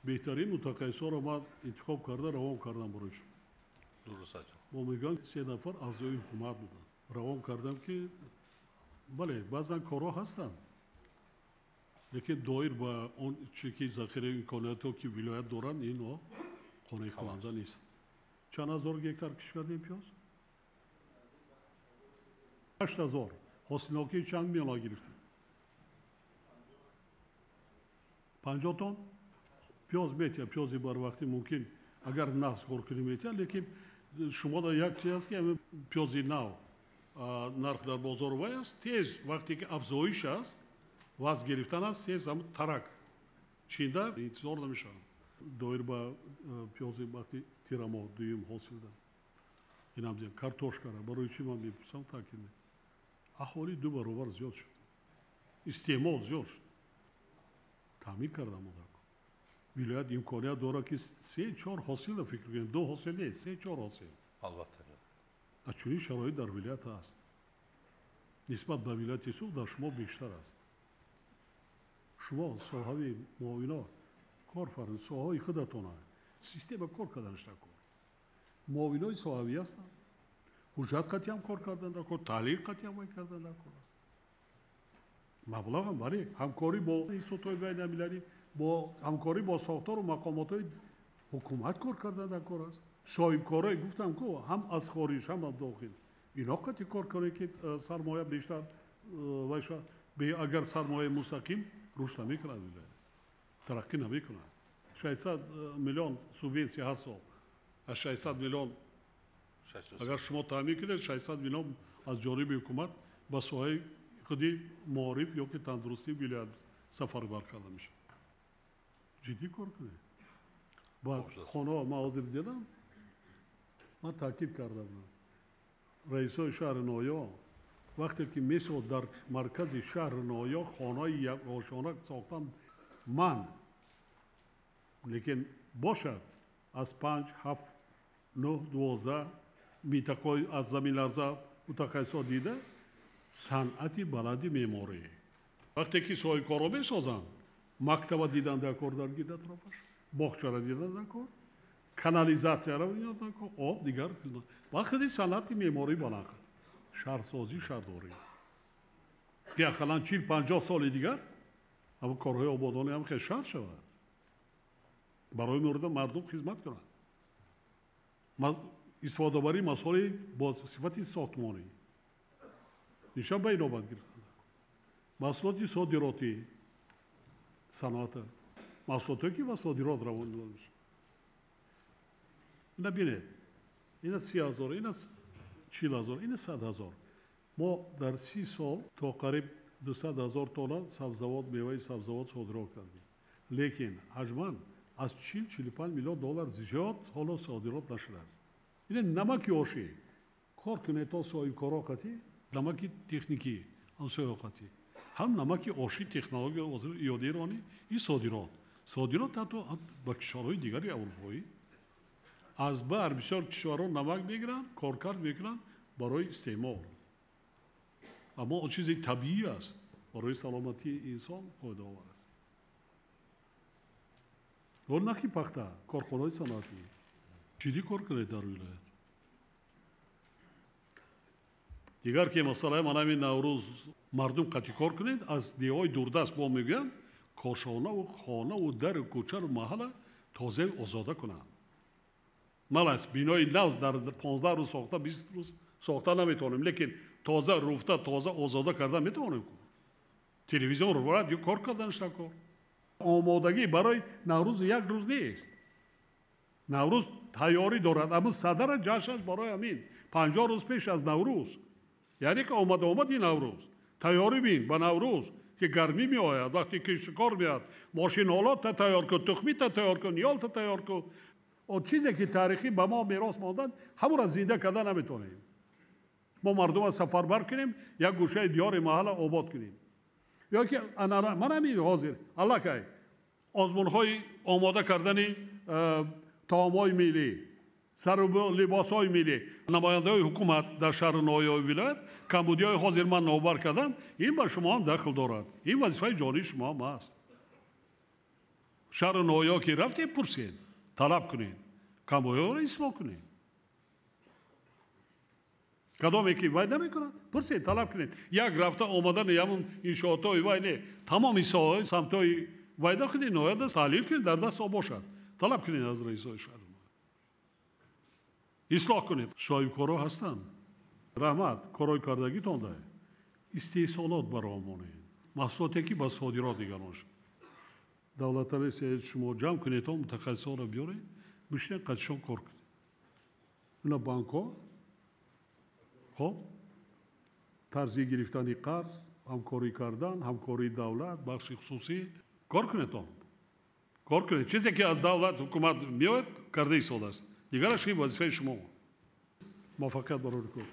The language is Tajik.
Беҳтарин мутахассисонро ман интихоб карда равон кардам барои шумо. Дуруст аст. Мо мегӯям, се нафар аъзои ҳукумат буданд. Равон кардам, ки бале, баъзан корҳо ҳастанд, лекин доир ба он чи ки захираи имкониятҳо ки вилоят доранд, инҳо қонеъкунанда нест. Чанд ҳазор гектар кишт кардем пиёз? 8000. Ҳосилнокии чанд миёна гирифтем? 50 тонн. Пиёз метиҳад, пиёзи барвақтӣ мумкин агар нағз кор кунӣ метиҳад, лекин шумо дар як чиз аст, ки ҳамин пиёзи нав нарх дар бозор вай аст, тез вақте ки афзоиш аст, вазн гирифтан аст, тез ҳамин тарак чинда интизор намешаванд. Доир ба пиёзи вақти тирамоҳ дуюм ҳосилда. Инам дидем, картошкара барои чӣ ман мепурсам, таъкид мекунам. Аҳолӣ 2 баробар зиёд шуд, истеъмол зиёд шуд. Таъмин кардам одам. Вилоят имконият дорад, ки 3-4 ҳосилро фикр кунем, 2 ҳосил нест, 3-4 ҳосил. Албатта. А чунин шароит дар вилоят ҳаст. Нисбат ба вилояти Суғд дар шумо бештар аст. Шумо соҳави муовино кор фармоед, соҳаҳои худатона, система кор карданаш дар кор. Муовинои соҳавӣ ҳастанд. Ҳуҷҷат қатъиам кор кардан дар кор, таҳлил қатъиам вай кардан дар кор аст. Маблағам бале, ҳамкорӣ бо институтҳои байналмилалӣ, бо ҳамкорӣ бо сохтору мақомотҳои ҳукумат кор кардан дар кор аст. Соҳибкорое гуфтам ку, ҳам аз хориҷ, ҳам аз дохил. Ино қатъи кор кунед, ки сармоя бештар вай шавад. Агар сармояи мустақим рушд намекунад, тараққӣ намекунад. 600 миллион субвенсия ҳар сол. Аз 600 миллион агар шумо таъмин кунед, 600 миллион аз ҷониби ҳукумат ба соҳаи худи маориф ё ки тандурустии вилоят сафарбар карда мешавад. Ҷиддӣ кор кунед. Баъд хонаҳо ман ҳозир дидам, ман таъкид карда будам. Раисои шаҳри ноҳия вақте ки месохт дар маркази шаҳри ноҳия хонаи якошона сохтан ман, лекин бошад аз 5, 7, 9, 12 минтақаҳои аз заминларза мутахассисо дида санъати баланди меъморӣ. Вақте ки соҳибкорро месозанд, мактаба дидан дар кор дар гирд атрофаш, боғчаро дидан дар кор, канализатсияро дидан дар кор, об дигар. Вақте санъати меъморӣ баланд кард, шаҳрсозӣ, шаҳрдорӣ. Ки ақаллан 40-50 соли дигар ҳамон корҳои ободонӣ ҳам хел шаҳр шавад. Барои мардум хизмат кунанд. Истифодабарии масолеҳи бо сифати сохтмонӣ. Нишон ба инобат гирифтан. Маҳсулоти содиротӣ, саноата, маҳсулотое ки ба содирот равон мешавад. Ина бинед, ина 30 ҳазор, ина 40 ҳазор, ина 100 ҳазор. Мо дар 30 сол то қариб 200 ҳазор тонна сабзавот, меваи сабзавот содирот кардем. Лекин ҳаҷман аз 40-45 миллион доллар зиёд ҳоло содирот нашудааст. Ина намаки ошӣ кор кунед то соҳибкоро қатӣ, намаки техникӣ ҳам соҳибқатӣ, ҳам намаки ошӣ технология ҳозир иёдаи и содирот. Содирот ҳатто ба кишварҳои дигари аврупоӣ. Аз бар бисёр кишварҳо намак мегиранд, коркард мекунанд барои истеъмол. Аммо он чизи табиӣ аст, барои саломатии инсон фоидаовар аст. Он нахи пахта, корхонаҳои саноатӣ. Ҷиддӣ кор кунед дар вилоят. Дигар ки масъалаи ман ҳамин Наврӯз мардум қатъи кор кунед, аз деҳҳои дурдаст бо мегӯям, кошонаву хонаву дару кӯчару маҳалла тоза озода кунанд. Малас бинои нав дар 15 рӯз сохта, 20 рӯз сохта наметавонем, лекин тоза руфта, тоза озода карда метавонем. Телевизион, радио кор карданаш кор. Омодагӣ барои Наврӯз як рӯз нест. Наврӯз тайёрӣ дорад, аммо садара ҷашнаш барои ҳамин 50 рӯз пеш аз Наврӯз. Яъне ки омада омади Наврӯз. Тайёрӣ бин ба Наврӯз, ки гармӣ меояд, вақте киштикор меояд, мошинолотта тайёр кун, тухмита тайёр кун, ниёлта тайёр кун. Он чизе ки таърихӣ ба мо мерос монданд, ҳамонро зинда карда наметавонем. Мо мардумро сафарбар кунем, як гӯшаи диёри маҳалла обод кунем. Ё ки ман ҳамин ҳозир аллакай озмунҳои омода кардани таомҳои миллӣ, сару либосҳои миллӣ, намояндаҳои ҳукумат дар шаҳру ноҳияҳои вилоят камбудиҳои ҳозир ман номбар кардам, ин ба шумо ҳам дахл дорад. Ин вазифаи ҷонии шумо ҳам аст. Шаҳру ноҳияҳо ки рафтед, пурсед, талаб кунед, камбоиҳоро ислоҳ кунед. Кадоме ки вай намекунад, пурсед, талаб кунед. Як рафта омадани ҳамун иншоотҳои вай не, тамоми соҳаҳои самтҳои вайда худи ноҳияда таҳлил кунед, дар даст бошад. Талаб кунед аз раисҳои шаҳр. Ислоҳ кунед. Соҳибкорҳо ҳастанд. Раҳмат, корҳои кардагитон дай. Истеҳсолот бароҳ монед. Маҳсулоте ки ба содирот дигарон шуд. Давлатали шумо ҷамъ кунед, мутахассисонро биёред, бишинед, қатишон кор кунед. Ина банкҳо, хоб, тарзи гирифтани қарз, ҳамкорӣ кардан, ҳамкории давлат, бахши хусусӣ, кор кунед он. Кор кунед. Чизе ки аз давлат, ҳукумат меояд, карда истодааст. Дигараш ин вазифаи шумо. Муваффақият барори кор.